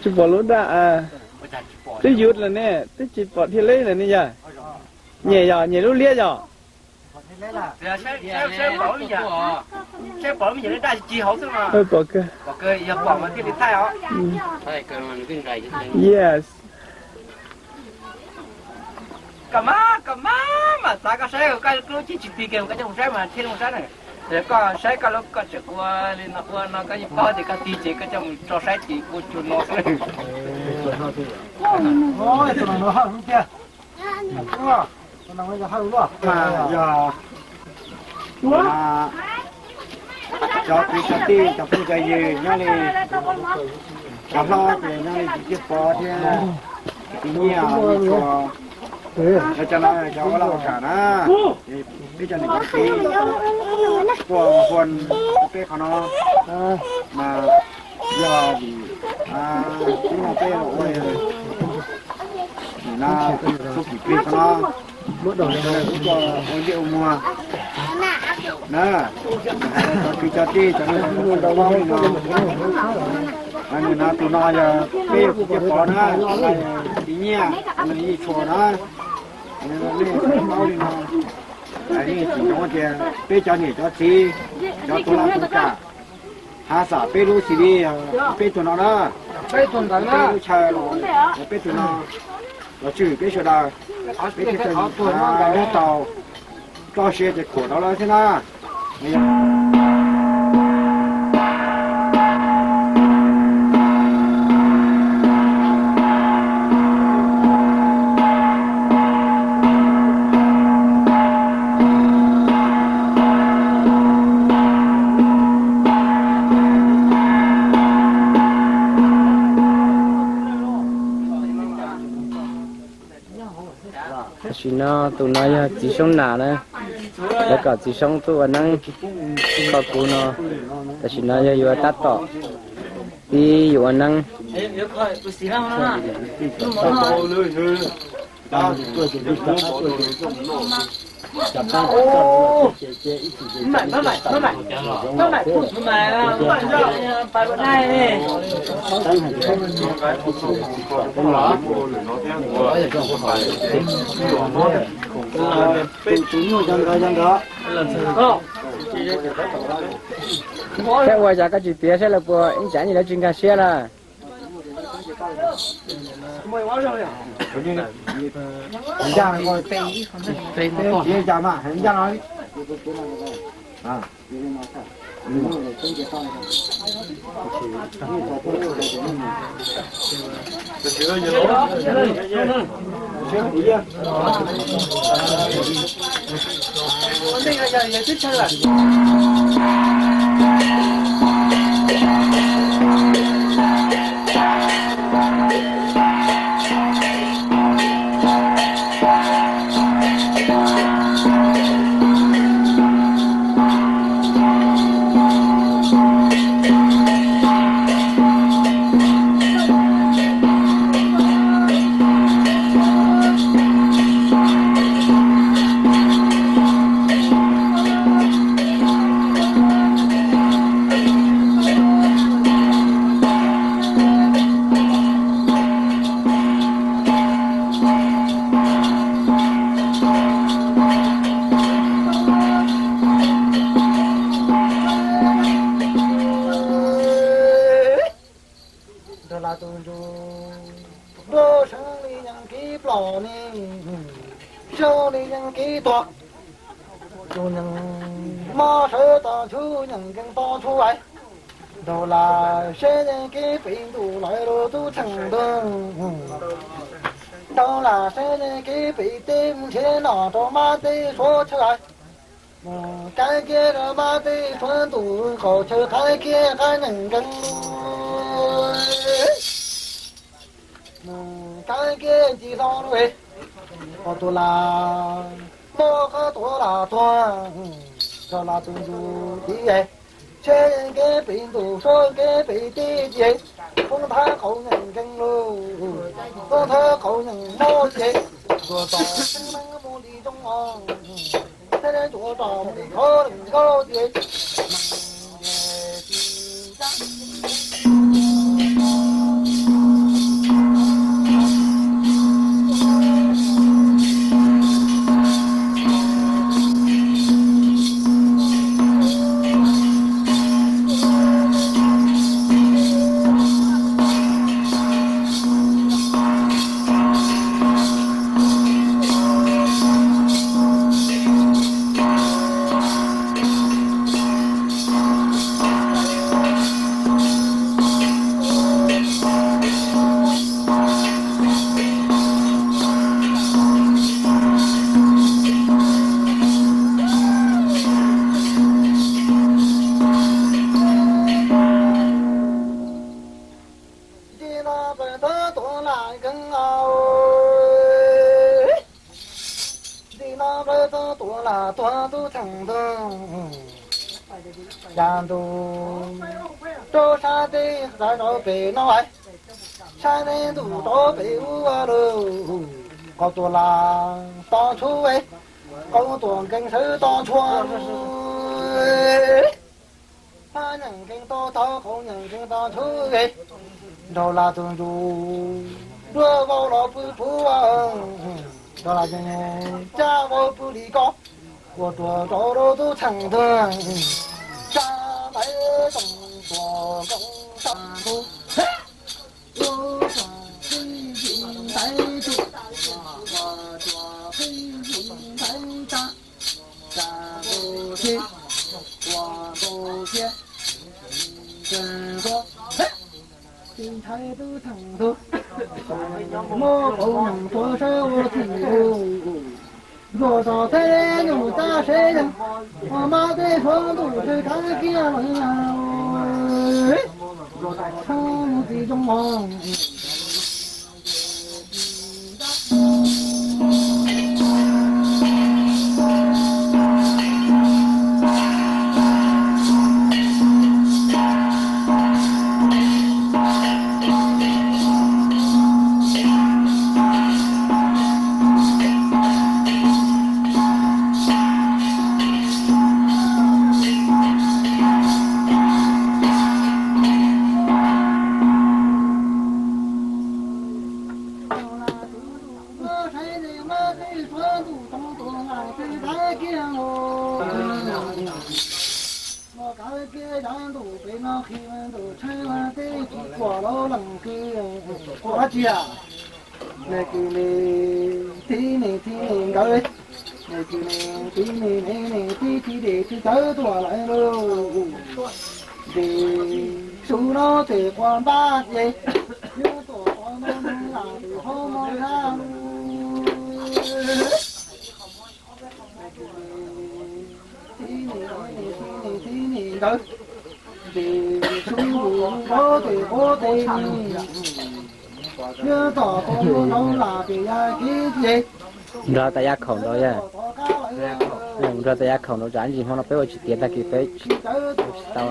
Tsis pom lub daj, twb yus lawm ne, twb tsis pom thiaj li lawm ne yog. Nyem yog, nyem lub liab yog. Yes. Koj maj, koj maj mas xav koj saib koj lub cib tsis tig kiag koj coj mus saib mas thiaj li mus saib na. Yog koj saib koj lub koj tseem ua li no ua no koj yeej paub tias koj tig ces koj coj mus tso saib ces ua tsuag no xwb. Mas yog cov kwv cov tij cov phooj cov ywg nyob li cov hlob ces nyob li Txiv Pov thiab Txiv Nyiaj, Tshua, cov no cov ua laj ua kam na, peb cov niam cov txiv tuaj hu peb qhov no mas yog vim hnub no peb los ua no, txuj kev plig qhov no kuj ua liaj ua muag na, hais rau cov kwv cov tij cov neeg tau paub li no. Nim no tus no yog peb yog kwv Txiv Pov na, Txiv Nyiaj, Txiv Tshua na, nej paub li no. Yeej tsis nco tias peb cov niam cov txiv, cov tub laj tub kam, hav xam peb lub xis li peb tug no na, peb lub chaw los peb tug no, los tswj peb sawv daws, peb thiaj tau txoj sia ces khuam rau lawv thiab na. Tam sim no tus no yog Txiv Soob Nam na, lawv kom Txiv Soob tuaj ua neeb kho kuv no. Tam sim no yog yuav tab tom pib yuav ua neeb. Saib ua cas koj tsis piav saib lawv puas ib tsam nim lawv tsis nkag siab lawm. Nrog lawv tus ntsuj nruab seev li yeej kev plom ne, seev li yeej kev tuag, tus yeej mob sawv tog ntshuj yeej nkees tog ntshuj ais. Nrog lawv seb yeej kev pem ntuj lawv lub tub txheej ntuj, nrog lawv seb yeej kev pem teb mus nrhiav nom rau mab teb suav chaw ais. Mus kab kiab rau mab teb suav ntuj qaum chaw qab kiab qab nyeem nkees. Mus kab kiab ci hlo lub es, qhov tuag lawm, muab qhov tuag lawm tuag, nrog lawv tus ntsuj ci es, seb kev pem ntuj suav kev pem teb ci es, poob thawb qaum nyeem nkees lug, poob thawb qaum nyeem mob ci es, tuag tom xeeb neeb mus li zoo os, xeeb neeb tuag tom mus li khov leej nkaus ci es. Tuag tub txheem ntug, cas ntuj rau sab teb xav rau pem no, sab teb ntuj rau pem ub lug, qau tuam las to tshub, qau tuam nkees sawv to tshua, phab nyeem nkees to thaub, qau nyeem nkees to tshub, nraug las tus ntsuj duab vau los pw puv, nraug las cab vau pw li ko, ua ruam rau rau tub txheem ntug, sab laiv toom tuam nkoos sab ntug, ua ruam qij yim ntaiv tug, ua ruam qij yim ntaiv tag, tag nkaus thiab, ua nkaus thiab, tag nkaus, tis ntshai tub txheem ntug, muab qau nyeem tuav sawv ua txim lus, zuag zog thiab nyuj tab sev yeeg, ua mab teb suav ntuj tsw khav kiag los, txhob mus tsis zoo os. Ua kav kiag yav ntuj pem no qhib ntuj tsheb teb tsis quaj los leej kwv quaj dab tsi a? Nws kwv nws tib nws tib nws nkawd, nws kwv nws tib nws nws nws tib tib dej tsis tawv tuaj lawm lauj. Ntes su no tes quaj npab ces, yuav tuaj qhov no lam tus hauv mos zab lug. Tib nws tib nws tib nws nkawd, ntes su lug rau tes quav tes nws, yuav tuaj qhov no lam tes ya kev ces, nrog tais ya khaum nraud yog, nrog tais ya khaum nraud tsam ntsis hmo no peb ua tsis tiav tag kis peb tsis tau.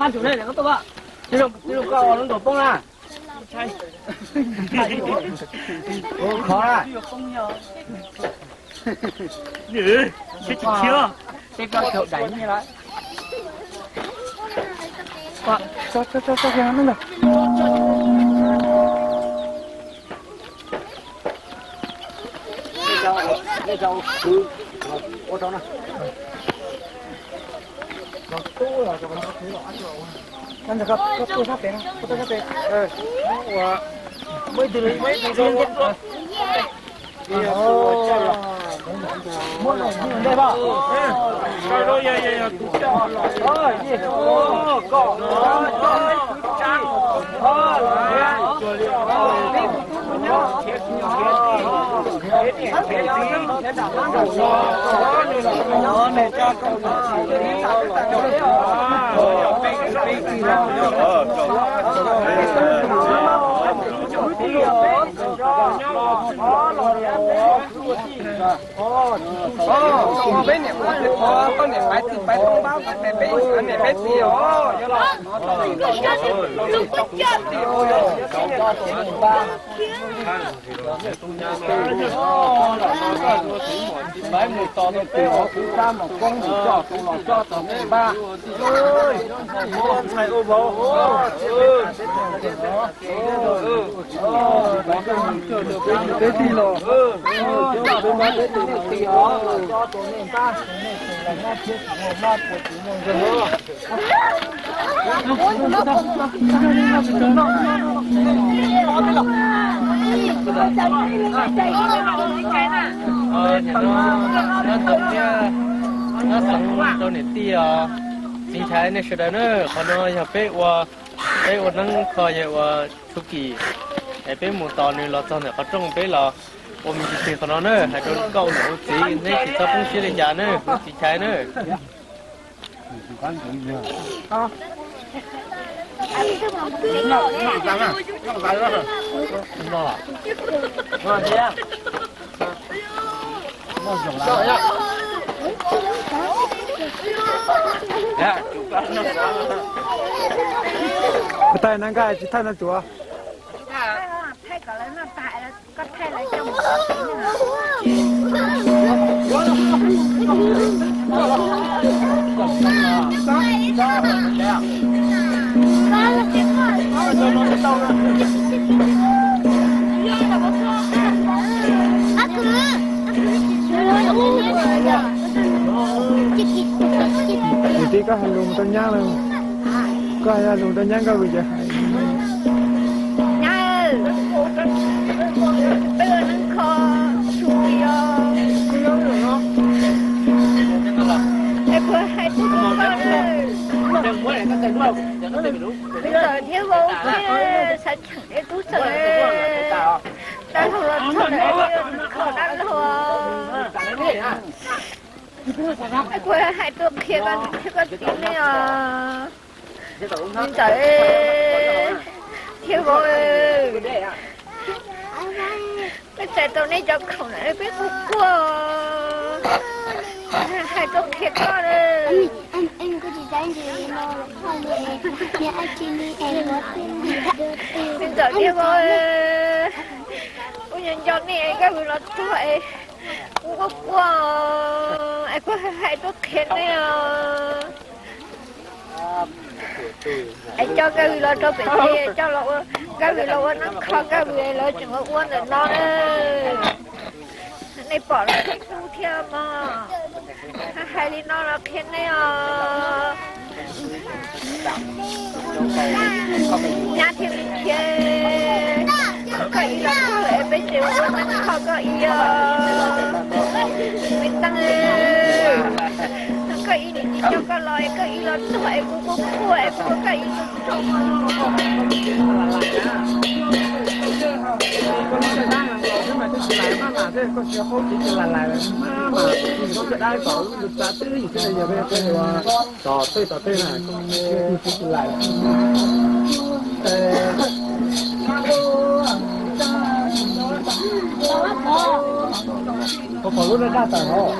Pab ntsuj ne, koj tuaj, tij laug koj lub nkaus poob na. Khov na. Peb koj caug daim nyiaj lawm. Peb niam peb txiv, peb niam peb txiv os, yog los peb mus tos tus twg kuv rab mus koob mus coj tus los coj tus npaj. Ntxhais ua vauv, peb tij los, peb tij los, coj tus nej npaj, nej tus los noj thiab tus los noj puas tus noj. Nyob ntawm thiab, nyob xeev rau niam tij os. Txiv Nchaiv nej sawv daws na, qhov no yog peb ua, peb ua neeb kho yawg ua Tshub Kis, es peb mus tos nws los txog ntawm qhov rooj peb los ua me ntsis twg qhov no na, hais rau koj ua niam ua txiv neb tsis txhob poob siab li cas na, txiv Nchaiv na. Thaij na nkaj tsis thaij no tuav. Niam tij, koj hais lus rau nyab lawm. Koj hais lus rau nyab nkauj vwm ces hais. Nyab, peb ua neeb kho tshub kis os. Es kuv hais rau koj na, neb txawm thiab vauv thiab xav cheem deb tub xeem dab laug los txog ntawm kho dab laug. Kuv hais tuaj qhia koj niam thiab koj txiv nej os. Neb txawm thiab vauv, peb txais tau neb cov khoom na peb quaj quaj. Hais tuaj qhia koj na. Neb txawm thiab vauv, kuv nco nco nej es Nkaj Vwm los tuag es kuv quaj quaj es kuv hais tuaj qhia nej os. Es coj Nkaj Vwm los rau pem tsev, coj los ua, Nkaj Vwm los ua neeb kho, Nkaj Vwm lawv tseem ua ua ntawm no na. Nej pom los nej hlub thiab mog. Hais li no los qhia nej os. Nyab thiab me khiav, koj ib los tuag lawm peb tseem ua neeb kho koj ib os. Me Teeb, koj ib niam tsis coj koj los es koj ib los tuag es kuv quaj quaj es kuv ua koj ib tug tso. Tos tej tos tej na, tus tsis lais. Koj pom lub daj daj tawm hov.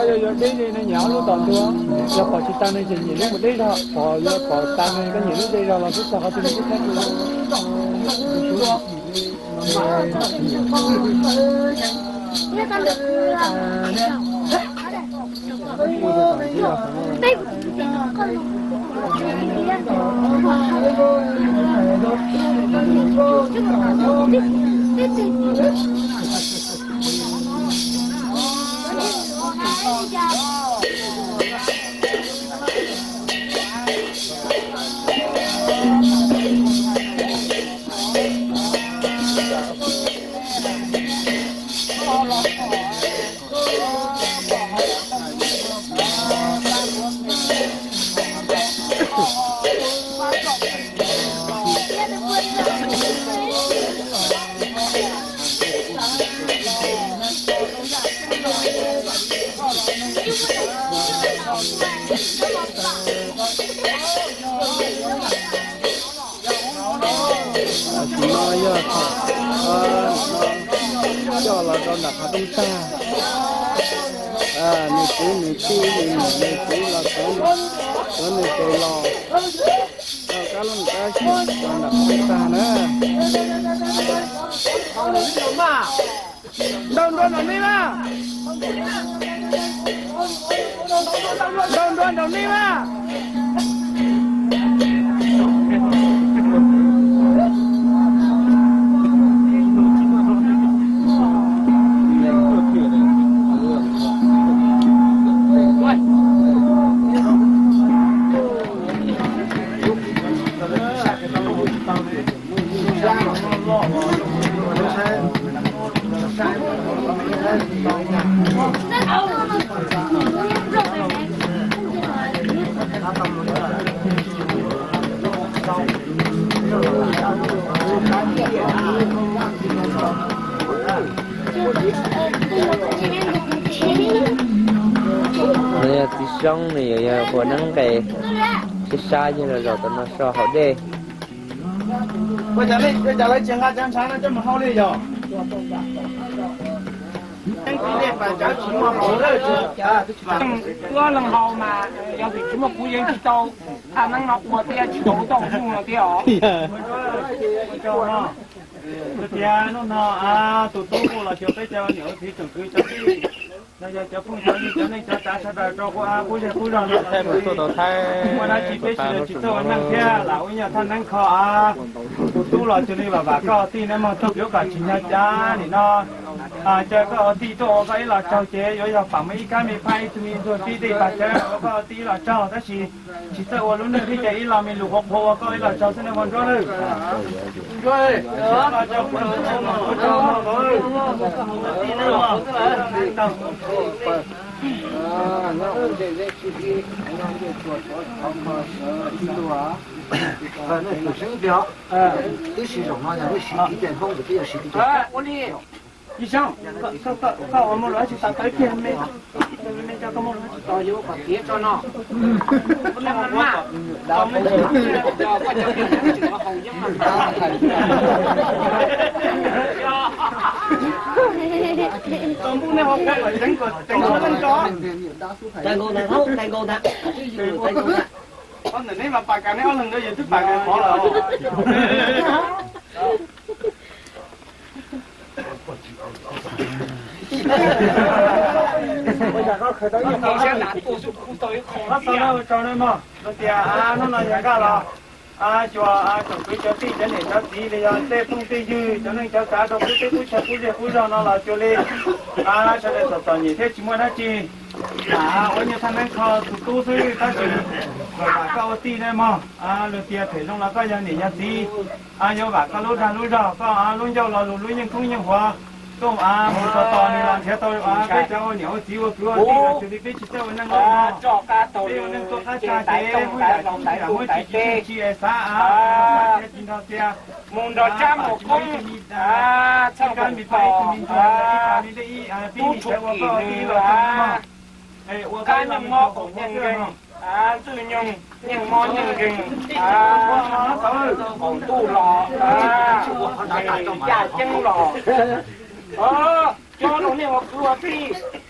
Yog yog deb ne nyiam ob lub tom ntua, yog pom tsis tau ne ces nyiam lub mus deb zog, pom yog pom tas ne koj nyiam lub deb zog los xub txog qhov twg ne twb thaij. Tam sim no yog thaum coj los rau nram qhov rooj tag, nws kwv nws tij nws niam nws txiv los cov nws tes los rau kab looj kab xyuas rau nram qhov rooj tag na. Ntaus nruas nraum nej mas. Ntaus nruas nraum nej mas. No yog txiv Xyoob, nws yuav yog ua neeb nqes sib sab yog los zaum tom no so hauv dej. Ua cas lawv tsis nqa cov ntshav no coj mus hau li yog? Wb ob leeg haus mas yog vim tsis muaj kuv yeej tsis tau thaj neeb no ua thiab tsis tau ua tau mus no thiab os. Tias hnub no tus tub kuj los xyuas peb cov niam ua txiv tsoom kwv cov tij, los yog cov phooj cov ywg cov neej cov tsav sawv daws rau qub qub zej qub zog no los xyuas li. Muaj dab tsi peb sawv daws tsis txawj ua neej thiab lam ua ib nyuag thaj neeb kho. Tus tub los xyuas li vam vam koj tij neb mog, txoj kev ua kom tsim nyog cab nim no. Caw koj ua tij tuaj ua koj ib los tsaug ces yuav yog pam muaj ib kab me phaj ib tug me ntsuag tib tej pas cawv ua koj ua tij ib los tsaug tab sis tsis txawj ua lub neej thiab ces ib los me lus qhuav qhuav ua koj ib los tsaug xwb na mog Ntsuab. Ib zaug, koj ua muaj lus tsis tau tawv kiag me, me cov koj muaj lus tsis tau yuav kom tiav tso no. Tus npub nej ho kho kom ceev kom ceev kom leej tso. Tais nkaus ntag, tais nkaus ntag, twb yog tais nkaus ntag. Ob ntawm neb mas pas kas neb ob leeg ntawd yog twb pas kas qhov lawm. Ua tsaug na mog, tias hnub no yog nkaj los xyuas tsoom kwv cov tij cov niam cov txiv li yog tej phooj tej ywg cov neej cov tsav rau qub teb qub chaw qub zej qub zog no los xyuas li sawv daws txom txom nyem thiab tsis muaj dab tsi. Ua nyuag thaj neeb kho tus tub xwb tab sis vam koj ua tij na mog, luag tias phem zoo los koj yog niam yog txiv, yuav vam koj lub dag lub zog, koj lub ncauj lo lus lub yeej koob yeej huav, koj mus tos tos nws los nrhiav tau peb cov ua niam ua txiv ua kwv ua tij los xyuas li peb tsis txawj ua neej, peb ua neej tuaj qab tsa ces muab yam tsis tsim tsis es xav, tsis nrog tias mus nrog tsab mus koob, txhawj kab me paj ib tug me ntsuag ib pab li dej ib pib nim sawv ua koj ua tij los tau mog. Ua kab nyoog mob qaum nyoog nkeeg, ntxwj nyoog nyeej mob nyeej nkeeg, qaum ntuj los, yaj ceeb los, cov no nej ua kwv ua tij,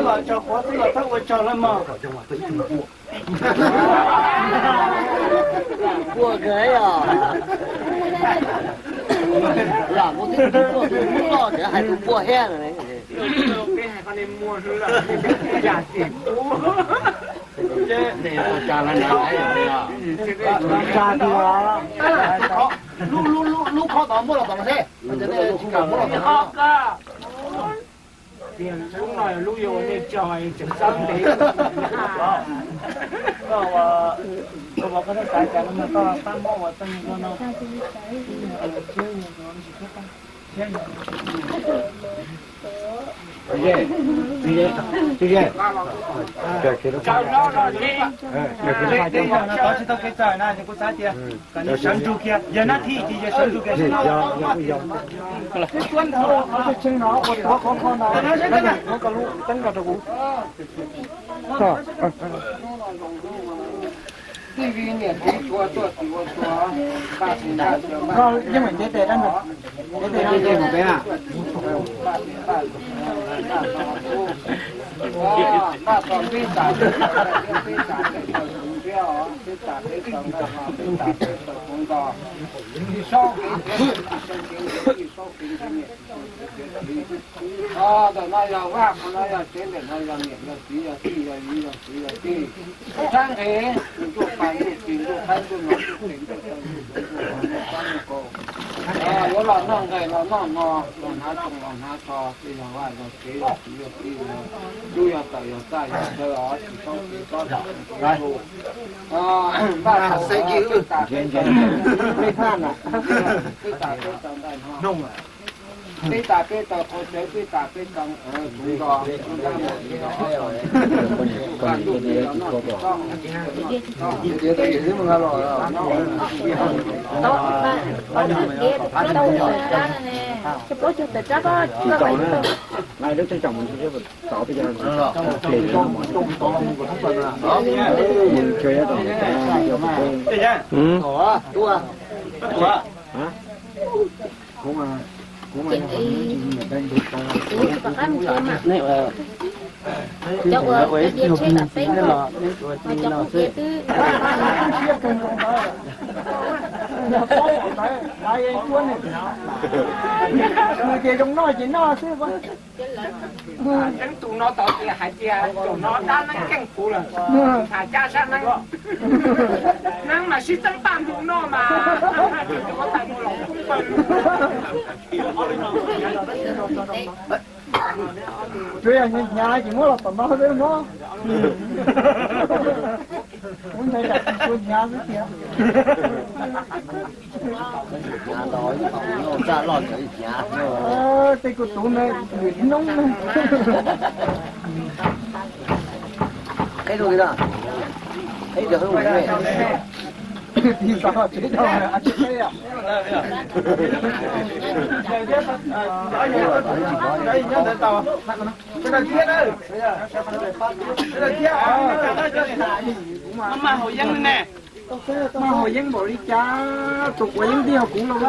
twb los tso quav twb los thawb ua tsaug lawm mog. Npua kawg os. Lam kuv twb npua, tus loj ces hais tus npua thiab no. Lub khob tod muab los tom no seb. Lub no lub yuav ua nej tso tseem xav ntev. Sawv ntsug kiag, yog nab thib ces yog sawv ntsug kiag. Yeej meem ntev tes dab no, ntev tes no. Ntawm no yog vaj, qhov no yog tsev, ntawm no yog niam yog txiv yog tij yog yij yog kwv yog tij. Sab nqe, tus ntsuj plig ntsuj tij ntsuj qhaib ntsuj nom ntsuj tes ntsuj taw ntsuj ntsuj kaus, yuav los noj nqaij los noj hmo, los hnav tsoos los hnav tsho, tej yog vaj yog tsev yog kwv yog tij, yog tub yog tawm yog txaj yog chaw os, tsis txhob tsis txhob dam ntsuj. Npaj tau peb tas peb taw, peb tas peb taw nqaij hno, peb tas peb taw qhov tsev, peb tas peb taw tsuv nro, Cov uas cov diav tsheb tom teb no, cov qub diav twb Pob pom ntawd, lawv yeej cuab nws. Nws tias zoo noj ces noj xwb. Neeb tus no tod tias hais tias tus no dab neeb keej puv lawm, tham cab sab neeb. Neeb mas sib txeeb paj ntug noj mas, tus ua tais mus los poob pawg. Tsuas yog hnyav hnyav ces muab los tom no xwb mog. Muab ntshai tsam tsis tshua hnyav xwb tiag. Tej kuv tus no lwm noob na. Ib xav tsev dhau, tsis teb os. Mas haus yeeb npaum li cas, tus quav yeeb tij ho kuv los.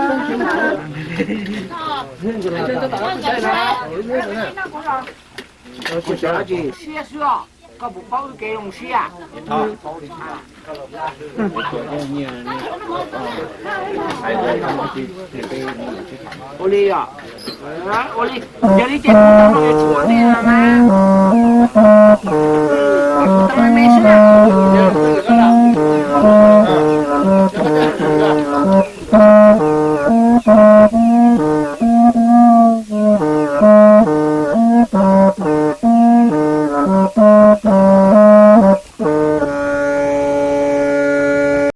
Siab xwb os, koj puas paub wb kev zoo siab? Ua li os, ua li, yog li ces kuv tsis ua li na.